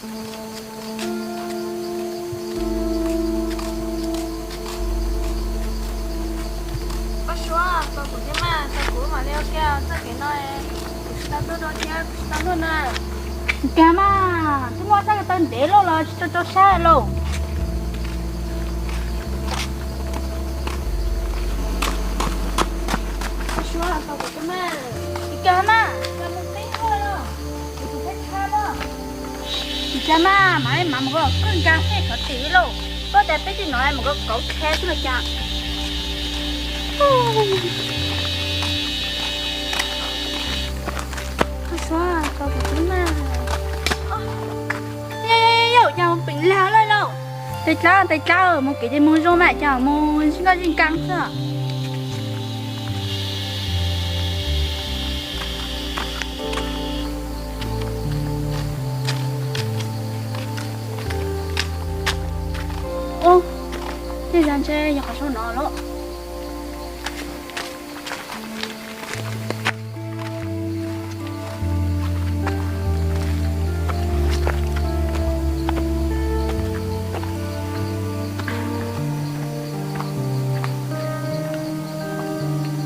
Koj Suab, tos kuv thiab mas, tos kuv mam li ua ke, txoj kev no kuv tsis tau tuaj dua thiab kuv tsis tau luaj na. Kag mas, twb muaj txoj kev taw ntev lawm los tsis tau rau sab lauj. Koj Suab, tos kuv thiab mas. Kag mas, kag mus peb ua los. Cas mas mam li mam mus koj kawg nkaus xwb xyov tim li lauj. Koj tias peb tij no mus koj kauv khe xwb los cas. Koj Suab, tos kuv thiab mas. Yog, yog, yog, cas mus peem lag lawm lauj. Tais Dlaab, Tais Dlaab, mus kev ces mus zoo mas cas mus zij nkoj zij nkaas xwb. Ub, tej zaum ntshe yog qhov saum no lawm.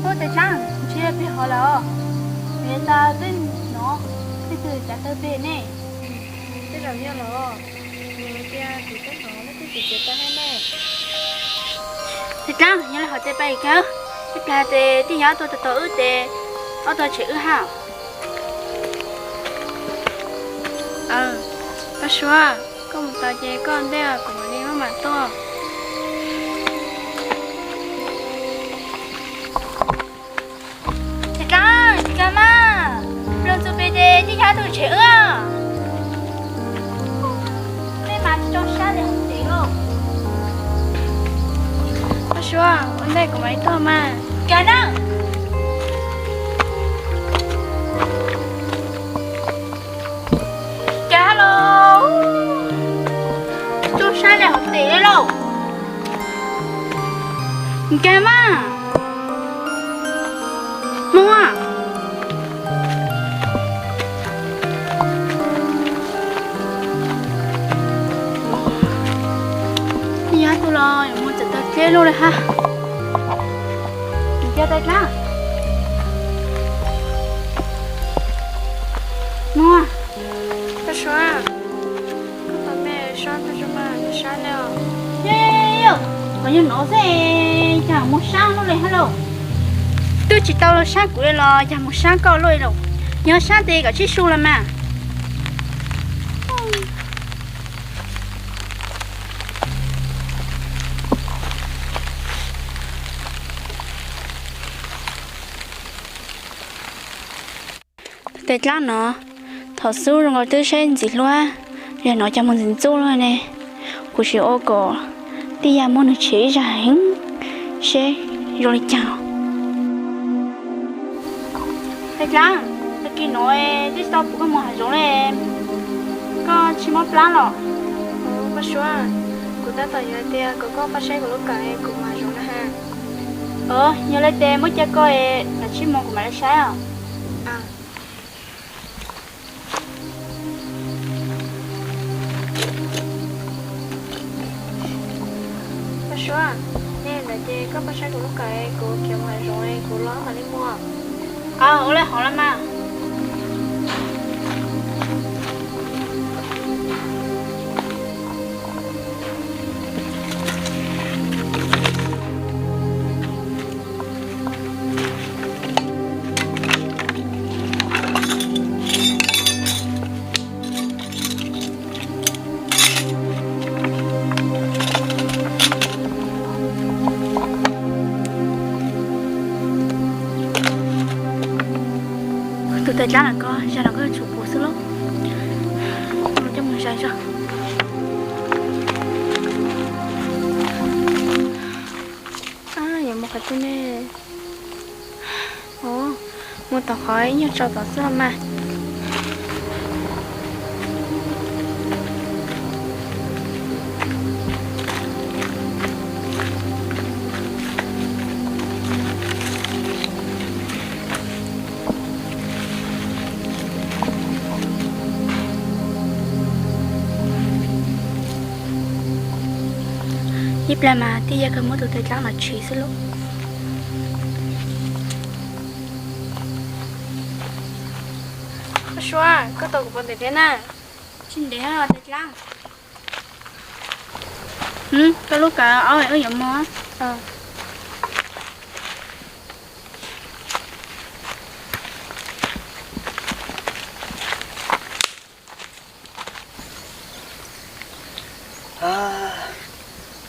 Ub, Tais Dlaab, ntshe peb hov lawm os. Vim tas twb hnov tej tug cav taw pem ne. Tej zaum yog los, nws tias kuv twb hnov leej twg txiav taw hais ne. Tais Dlaab, yog li hais tias peb kawg, ib pliag ces tij yog ob tug tos tos wb ces ob tug tshem wb hab. Aw, Paj Suav, koj mus tos ces koj ntej kuv mam li maj mam tuaj. Tais Dlaab, tsis kag mas, los txug pem ces tij yog ob tug tshem wb. Peb mas tsis tau sab li hauv pem lauj. Paj Suav, ua ntej kuv mam li tuaj mas. Kag na. Kag los, tsis tau sab li hauv pem lauj. Kag mas. Muaj. Yog tug los yuav mus txawm taw dleb luaj li hab. Kag Tais Dlaab. Muaj. Paj Suav, koj tos mej sab tag tso mas, sab ne os. Yog, yog, yog, yog, qhov nyuag no xwb, cas mus sab luaj li hab lauj. Twb tsis tau los sab kuv li los cas mus sab koj luaj li lauj. Yog sab tes kom tsib su los mas. Tais Dlaab no, thaum xub zoo nkaus twb saib ntxim hlub, yog no cas mus ntxim ntxub luaj ne. Kuv sim ua kom tij yag muab nws tshem ib zag heev seb zoo li cas. Tais Dlaab, tag kis no twb tsis tau pum koj mus hav zoov li, koj tsis mob plab los? Paj Suav, kuv tab tom yuav tias kom koj pab saib kuv lub kawm kuv mus hav zoov na ha. Yog li ces muab cia koj, lawv tsib moos kuv mam li saib os. Paj Suav, nej ntawd ces koj pab saib kuv lub kawm, kuv khiav mus hav zoov, kuv los mam li mus. Ua li hov los mas. Tus Tais Dlaab no koj zais los koj yuav tsum pum xwb lauj. Coj mus zais tso. Yuav mus qhov twg ne? Ov, mus tom qhov ib nyuag tsaus tom xwb los mas. Ib pliag mas twb yog koj muab tus tais dlaab no tshis xwb lauj. Suab, koj tau kuv pov ntes thiab na. Tsis ntev tais dlaab. Koj lub kav aub wb yuav mus.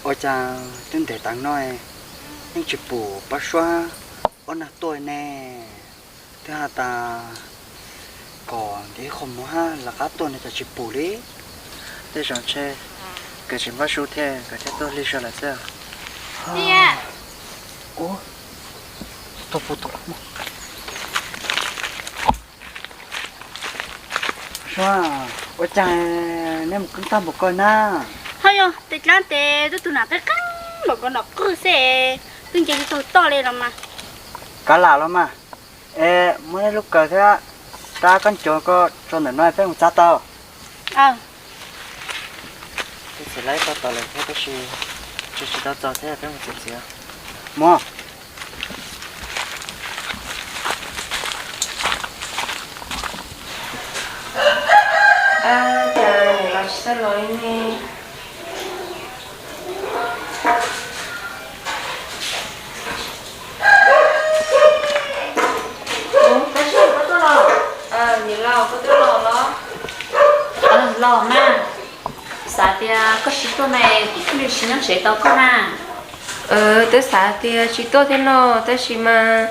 Ua cas twb ntev taag no yeej tsis pum pab Suab ob nag tuaj ne? Twb has tas kom ntev ib qho mus hab lawv qab tuaj ne cas tsis pum li. Tej zaum ntshe koj tsis npaj su thiab koj thiaj tuaj lig zog lawm xwb. Suab, ua cas neb mus qeeb tag npaum ko na? Ho yog tes dlaab tes tub tug nam qeeb qeeb npaum ko nom qwj xwb, twb nce tsis tau toj li los mas. Kav lam los mas, es muab neb lub kawm thiab rab kab ncuav ko tso ntawm no peb mus txav tau. Twb txiav laib tau tau lawm thiab tab sis tsis tau txog thiab peb mus txiav txiav. Mus. Cas niam los tsis txawj los li ne? Tab sis koj tuaj los? Niam laus, koj tuaj los los? Los mas, xav tias koj tsis tuaj ne, kuv thiaj li tsis nyob tsev tos koj na. Twb xav tias tsis tuaj thiab no, tab sis mas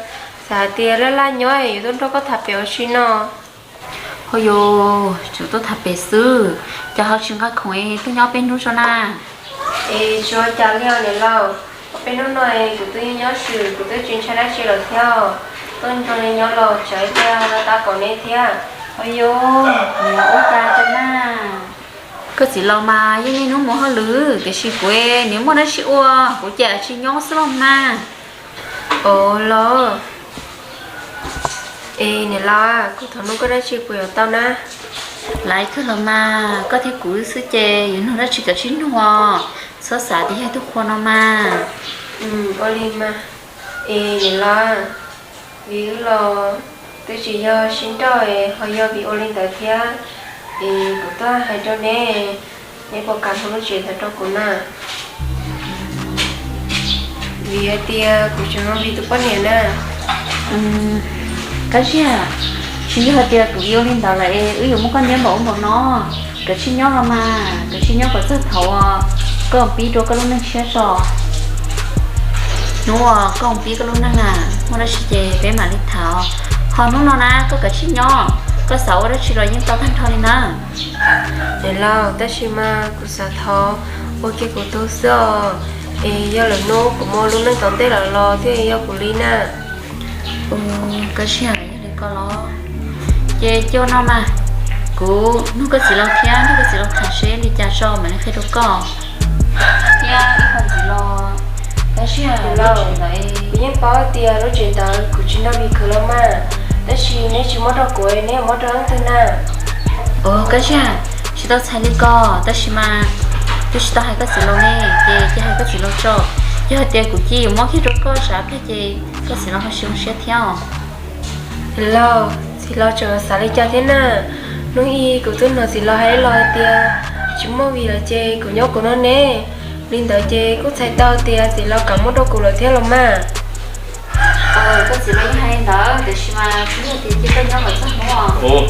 xav tias laj laj nyob yuav tuaj nrog koj tham pem ua si no. Ho yus tsuas tuaj tham pem xwb, cas ho tsis nqa khoom tuaj nyob peb hnub tso na? Es tsis ua cas li os niam laus, ob peb hnub no kuv twb nyob swm, kuv twb tsis ntshai dab tsi lawm thiab. Tuaj nrog neb nyob los tsam ib pliag lawv tab kaum neb thiab. Ho yus, nws ua cas rau na? Koj txiv laus mas yeej niaj hnub mus hauj lwm, tiam sis kuv nws muaj dab tsi ua, kuv ces tsis nyob xwb los mas. Ua los, es niam laus, kuv thov nug koj dab tsi puas yuav tau na? Laiv kawg los mas, koj thiab kuv xwb ces yuav nug dab tsi kav tsij nug os, txhob xav tias yog tug qhua no mas. Ua li mas, es niam laus, vim wb los twb tsis yog sib nrauj, ho yog vim ua li ntawd thiab, es kuv tuaj hais rau neb, neb puas kam hu lub tsev ntawd rau kuv na? Vim hais tias kuv tseem muaj vim tus poj niam na. Kab Ziag, tsis yog hais tias kuv vim ua li ntawd lawm es wb yuav muab koj ntiab npaum ub npaum no. Kav tsij nyob los mas, kav tsij nyob kom txog thaum uas koj pib dua koj lub neej tshiab tso. Hnub uas koj pib koj lub neej na, muaj dab tsi ces peb mam li tham. Ho hnub no na koj kav tsij nyob, koj xav ua dab tsi los yeej tau tag nrho li na. Niam laus, tab sis mas kuv xav thov ua kiag kuv tug xwb os, es yog lwm hnub kuv mus lub neej tom ntej lawm los thiaj yog kuv li na. Kab Ziag, yog li ko los, ces cia no mas, kuv nug koj txiv laus thiab nrog koj txiv laus tham seb li cas tso mam li qhia rau koj. Thiab ib qho ntxiv los, Kab Ziag, kuv yeej paub tias lub tsev ntawd kuv tsis nrog Vim khwv los mas, tab sis neb tsis muab rau kuv, neb yuav muab rau leej twg na? Kab Ziag, tsis tau txhais li ko, tab sis mas twb tsis tau hais koj txiv laus ne, ces cia hais koj txiv laus tso. Yog hais tias kuv cia yuav muab kiag rau koj sab pliag ces koj txiv laus ho tsis zoo siab thiab os. Laus, txiv laus tseem xav li cas thiab na? Hnub ib kuv twb hnov txiv laus hais los hais tias tsis muaj Vim lawm ces kuv nyob kuv no ne. Li ntawd ces kuj txhais tau tias txiv laus kam muab rau kuv lawm thiab los mas. Koj txiv laus yeej hais li ntawd, tiam sis mas kuv yog tias cia koj nyob kom txog hnub.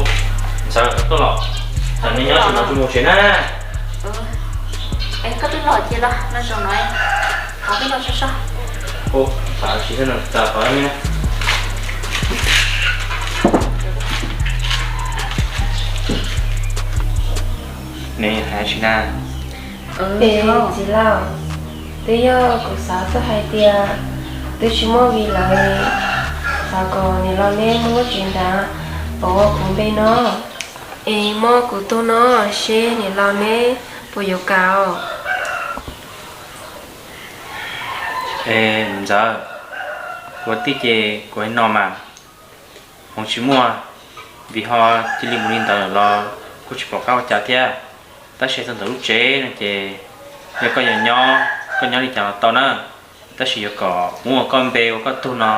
Ntxawm, koj tuaj los? Tam no nyob tsis tau, kuv mus tsev na. Es koj twb los ces los, no zoo no, thov koj los so so. Ua, tham tsis tau, tham tod na. Neb hais tsis na? Txiv laus, twb yog kuv xav tuaj hais tias twb tsis muaj Vim lawm, xav kom niam laus neb muab lub tsev ntawd pauv ua kuv npe no, es muab kuv tug no, seb niam laus neb puas yuav kam os. Es Ntxawm, ua tij ces kuv hais no mas, hmoov tsis muaj, Vim ho cia li mus li ntawd los kuj tsis pom qab ua cas thiab. Tab sis txog ntawm lub tsev no ces yog koj yuav nyob, Koj nyob li cas los tau na, tab sis yuav kom muab ua koj npe ua koj tug no,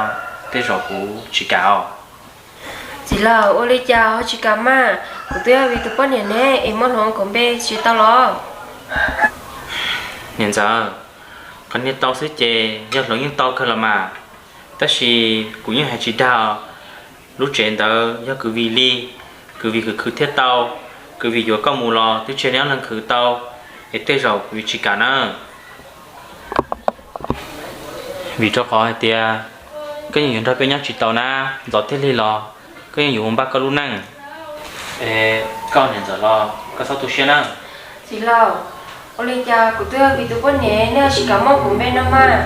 tej zaum kuv tsis kam os. Txiv laus, ua li cas ho tsis kam mas? Kuv twb yog Vij tus poj niam ne, es muab hloov kuv npe tsis tau los? Niam ntxawm, qhov niag tau xwb ces yog hloov yeej tau kawg los mas, tab sis kuv yeej hais tsis dag. Lub tsev ntawd yog kwv Vij li, kwv Vij khwv khwv thiaj tau. Kwv Vij yuav koj mus los twb tsis yog neb ob leeg khwv tau, es tej zaum kuv yuav tsis kam na. Vim rau qhov hais tias koj yeej yuav nrog peb nyob tsis tau na, ntxov thiaj li los koj yeej yuav mus npaj koj lub neej. Es koj niam ntxawm los koj txhob tu siab na. Txiv laus, ua li cas kuv twb yog Vij tus poj niam nej ho tsis kam muab kuv npe no mas?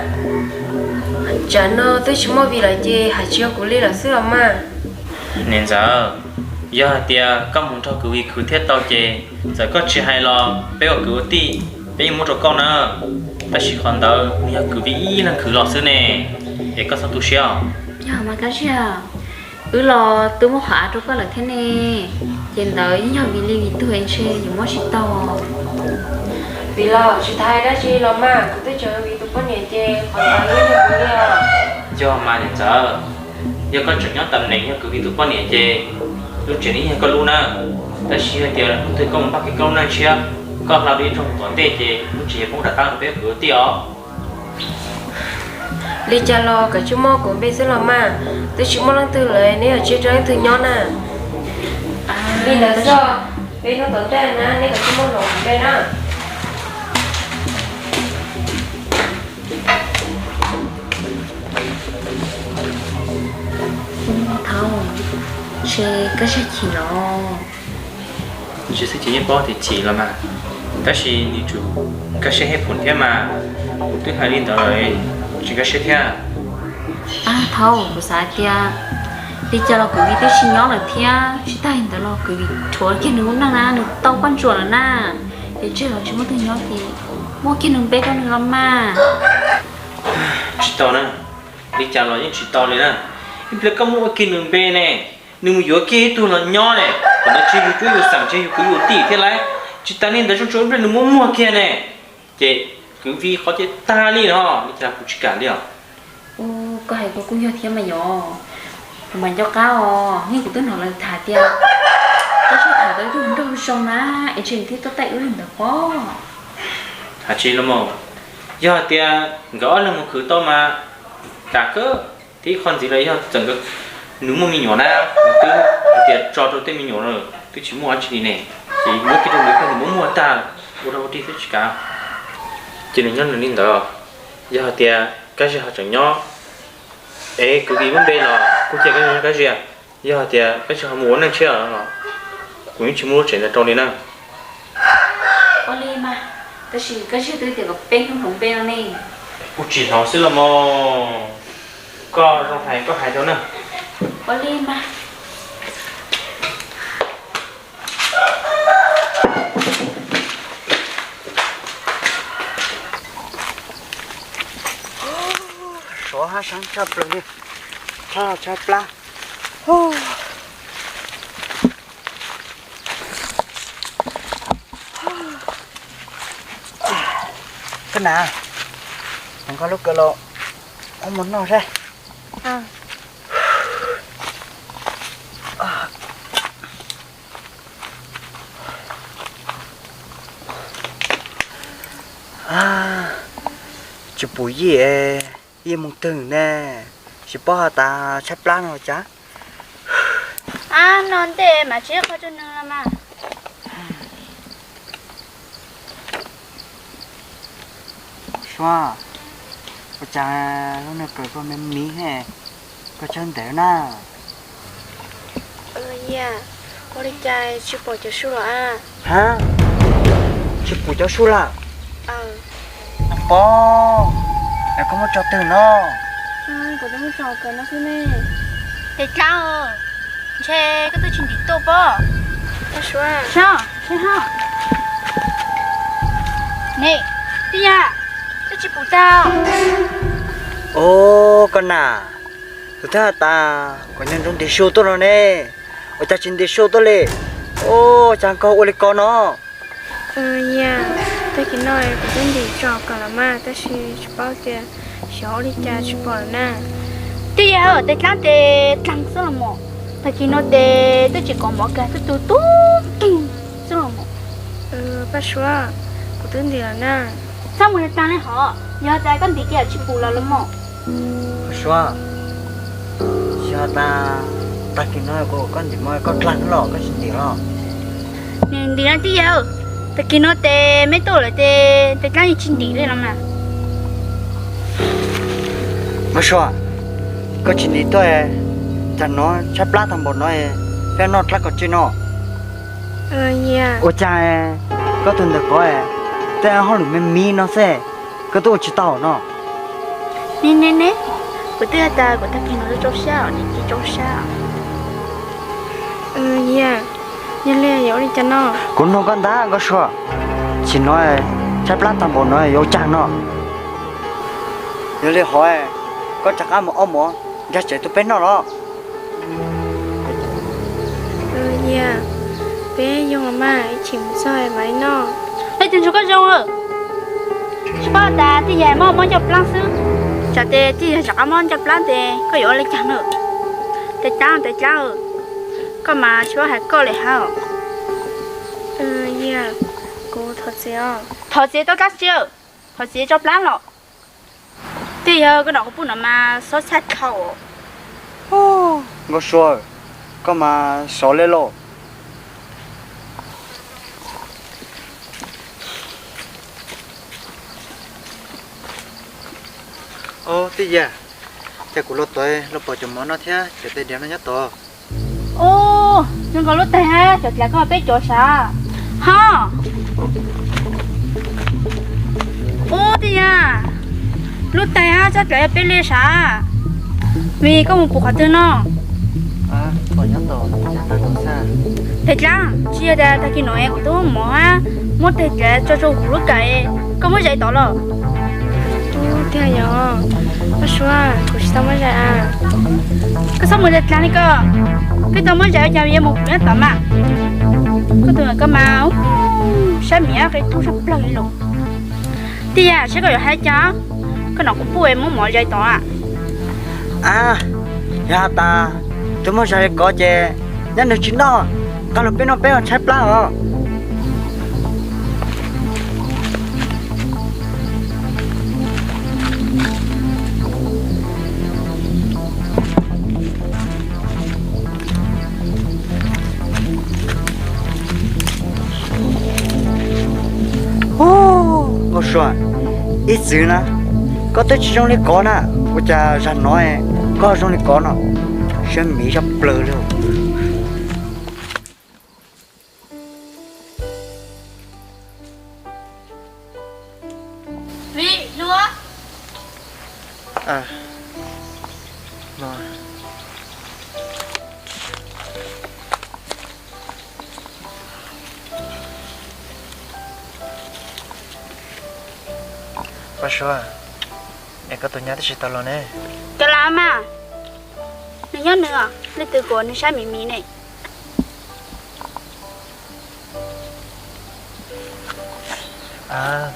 Tsam no twb tsis muaj Vij lawm ces hais tsis yog kuv li lawm xwb los mas. Niam ntxawm, yog hais tias koj mus nrog kwv Vij khwv thiaj tau ces txawm koj tsis hais los peb ua kwv ua tij peb yeej muab rau koj na. Tab sis qhov ntawd nws yog kwv Vij ib leeg khwv los xwb ne, es koj txhob tu siab os. Yog mas Kab Ziag, wb los twb muab qhov av rau koj lawm thiab ne, ces ntawd yeej yog Vij li Vij tug es ntshe yuav muab tsis tau. Vij laus, tsis tas hais dab tsi los mas, kuv twb tseem Vij tus poj niam ces qhov ntawd yeej yog kuv li os. Yog mas niam ntxawm, yog koj tseem nyob tam neem yog kwv Vij tus poj niam ces lub tsev no yeej yog koj lub na. Tab sis hais tias hnub twg koj mus npaj koj lub neej tshiab, koj hla lub ib rooj tom ntej ces lub tsev yuav poob rov qab rau peb kwv ua tij os. Li cas los kav tsij muab kuv npe xwb los mas, twb tsis muaj leej twg lawm neb yuav tseg rau leej twg nyob na. Li ntawd xwb, peb hnub tom ntej na neb kav tsij muab hloov kuv npe na. Thaub, ntshe Kab Ziag chim los? Tsis xwb ces yeej paub tias chim los mas, tab sis nws tsuas nkag siab hej phum thiab mas, kuv twb hais li ntawd lawm tsis nkag siab thiab. Thaub, kuv xav hais tias li cas los kwv Vij twb tsis nyob lawm thiab, tsis tas li ntawd los kwv Vij rhuav kiag nws lub neej na, nws tau koj ntsuam lawm na, es tseg los tsis muaj twg nyob ces muab kiag nws npe rau nws los mas. Tsis tau na, li cas los yeej tsis tau li na. Ib pliag koj muab ua kiag nws npe ne, nws mus yuav kiag ib tug los nyob ne, kom nws tseg yus cuab yus xam tseg yus kwv yus tij thiab lauj. Tsis tas li ntawd tsuas ib pliag nws muab muag kiag ne, ces kwv Vij qhov ces tag li no, li cas kuv tsis kam li os. Koj hais kuv kuj yog thiab mas yog, kuv mas nco qab os, yeej kuv twb hnov lawv tham tias Kab Ziag tham tau ib tug hluas nraug zoo na, es ntshe nws thiaj tuaj taij wb li ntawd pob. Hais tsis los mas, yog hais tias nkawd ob leeg mus khwv tau mas kam kawg. Thiab ib qho ntxiv los yog txawm nkawd, nws muaj me nyuam na, nws twb hais tias tso rau tej me nyuam lawm twb tsis muaj dab tsi li ne, ces muab kiag rau nws, nws muab muag tag, ua rau ua ri thiab tsis kam. Ces nws nyob nws li ntawd, yog hais tias Kab Ziag ho tseem nyob, es kwv Vij lub npe los kuj cia Kab Ziag nyob Kab Ziag, yog hais tias Kab Ziag ho mus ua neej tshiab los kuv yeej tsis muab lub tsev ntawd rau li na. Ua li mas, tab sis Kab Ziag twb tias kom peb hnub hloov npe no ne. Kuv tsis hnov xwb los mas, koj zoo hais koj hais rau na. Ua li mas. Sov hab sab tshaj plaws li, tshaj tshaj plab. Koj nam, koj lub kaw los muab mov noj seb. Tsis pum yij, yij moos twg ne, tsis paub has tas tshaib plab no cas. Ab, no ntej mas tsis ib qho tsuj nws los mas. Suab, ua cas lub neej kawm koj me miv, koj tshawb ntev na. Ua li cas tsis pom cov su los a? Ha, tsis pum cov su lawm? Pom, es koj muab tso twg no? Kuv twb muab tso kawm no xwb ne. Es dlaab, ntshe koj twb tsis ntim tuaj pob. Sab, sab ho. Ne, twb yog, twb tsis pum tag. Os, koj nam, kuv twb has tas kom nco ntsoov ntim su tuaj no ne, ua cas tsis ntim su tuaj li? Os, cas koj ua li ko no? Tag kis no kuv twb ntim tso kawm los mas, tab sis tsis paub tias xyov ua li cas tsis pom lawm na. Twb yog tes dlaab tes dlaag xwb los mas, tag kis no tes twb tsis kov mov kag, twb tu tub keeg xwb los mas. Paj Suav, kuv twb ntim lawm na. Txhob mus dlaag le hov, yog tas koj ntim ces tsis pum los los mas. Paj Suav, yog tas tag kis no kuv kom koj ntim mov koj dlaag los koj tsis ntim los? Ntim no tij yawg, tag kis no tes meb tuaj lawm tes tes dlaab yeej tsis ntim li no mas. Paj Suav, koj tsis ntim tuaj, cas no tshaib plab tag npaum no, peb noj dlaab kom tseg no. Ua cas koj tug ntawm kov tej hauj lwm me miv no xwb, koj twb ua tsis tau no? Ne ne ne, kuv twb has tas kuv tag kis no tsaus sab, nim tsis tsaus sab. Yog li yuav ua li cas no? Kuv nug koj ntag Nkauj Sua, tsis no tshaib plab tag npaum no yuav ua cas no? Yog li hov, koj rov qab mus ob mov nrog tsev tuaj peb noj los. Peb yoo los mas, ib chim mus txog mam li noj. Leej twg ntshe koj zoo lawm, tsis paub tas tij yawg muab mob ncauj plab xwb, tsam tes tij yawg rov qab mob ncauj plab tes koj yuav ua li cas na? Tes dlaab tes dlaab, koj mas tsis paub hais koj li hab. Kuv thov txim. Thov txim tau dlaab tsi? Thov txim tso plab los. Tij yawg, koj nom kuv pum no mas xob txhaj dhau. Nkauj Sua, koj mas sov le lauj. Tij yawg, cas kuv los tod los pom cov mov no thiab cov tais diav no nyob tod? Ub, zoo nkaus lub tais hab cov dlav koj peb cov sav. Ho, ub tij yawg, lub tais hab tsob dlav yog peb li sav, vim koj mus pum qhov twg no? Tais dlav, tsis yog tas tag kis no kuv twb muab mov hab muab tais dlav tso rau kuv lub kawm, koj muab zais tod los? Ub, tiag yog, Paj Suav, kuv tsis tau muab zais. Koj txhob mus zais dlav li koj, koj tau muab zais ua cas yuav mus pum nyob tod mas. Koj tus koj mas sab miv qe tub sab plawg li los. Tij yawg, saib koj yuav hais cas, koj nom kuv pum muab mov zais tod. A, yog has tas twb muab zais li ko ces nyob nws tsis noj, nqa los peb noj peb os, tshaib plab os. Nkauj Sua, ib txwm na koj twb tsis zoo li ko na, ua cas zag no koj zoo li ko no? Sab miv sab plawg li. Paj Suav, es koj tus nyab twb tsis tau los ne? Cov lam mas, nws nyob nws, leej twg kuas nws sab miv miv ne.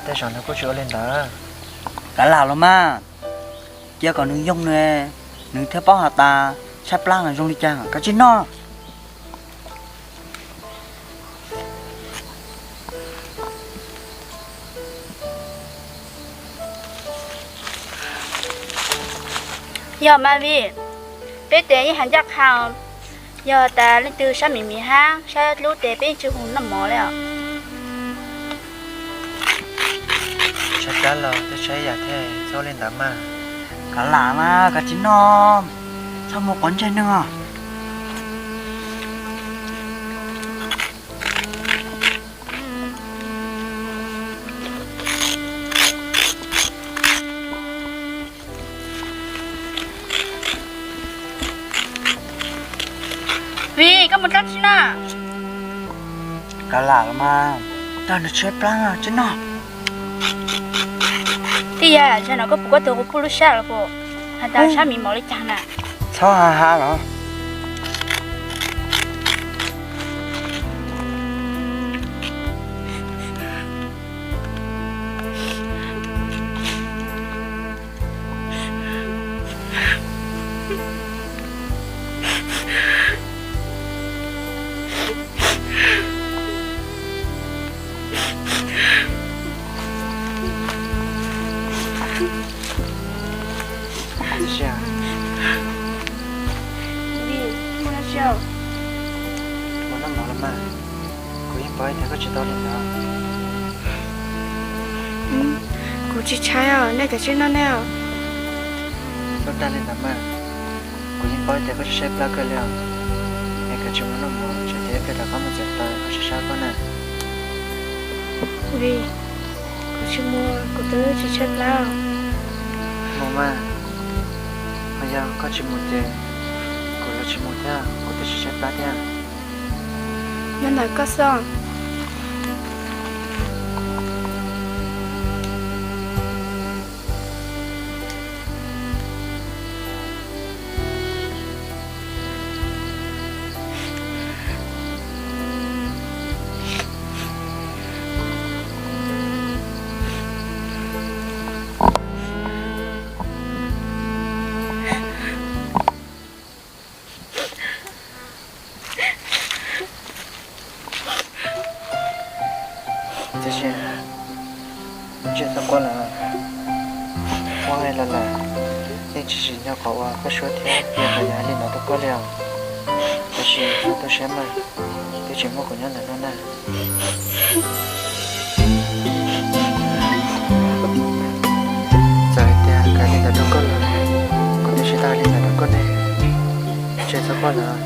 Tej zaum nws kuj tsis ua li ntawd. Kav lam los mas, cia kom nws yoog nws, nws thiaj paub has tas tshaib plab zoo li cas, kav tsij noj. Yog mas vim peb tes yeej hais ncaj qha, yog tas leej twg sab miv miv hab sab dlub tes peb yeej tsis hu noj mov li os. Tshaib plab los twb tshaib yam thiab, txhob li ntawd mas. Kav lam mas, kav tsij noj, txhob mus quav ntsej neeg os. Vim koj mus dlaab tsi na? Kav lam los mas, tag nws tshaib plab tshaib noj. Tij yawg, zaum no koj puas koj tus quas puj lub sab los puas? Has tas sab miv mov li cas na? Txhob ha ha los. Kuv yeej paub tias koj tsis tau li ntawd. Kuv tsis ntshai os, nej kav tsij noj nej os. Txhob dag li ntawd mas, kuv yeej paub tias koj tsis tshaib plab kawg li os. Es kav tsij mus noj mov, tsam ces ib pliag rov qab mus txog tod koj tsis sab koj na. Vim, kuv tsis mus, kuv twb tsis tshaib plab. Mus mas, ho yog koj tsis mus ces kuv los tsis mus thiab, kuv twb tsis tshaib plab thiab. Nyob ntawm koj xwb. Tiam sis, ntsia txog koj lawm, muab hais los lawm, yeej tsis tsim nyog qhov uas koj suab thiab yog qhov yog hais li ntawd rau koj li os. Tiam sis koj tu siab mas, twb tseem muaj kuv nyob ntawm no na. Txawm hais tias kuv hais li ntawd rau koj lawm, kuv twb tsis tau hais li ntawd rau koj ne. Ntsia txog koj lawm,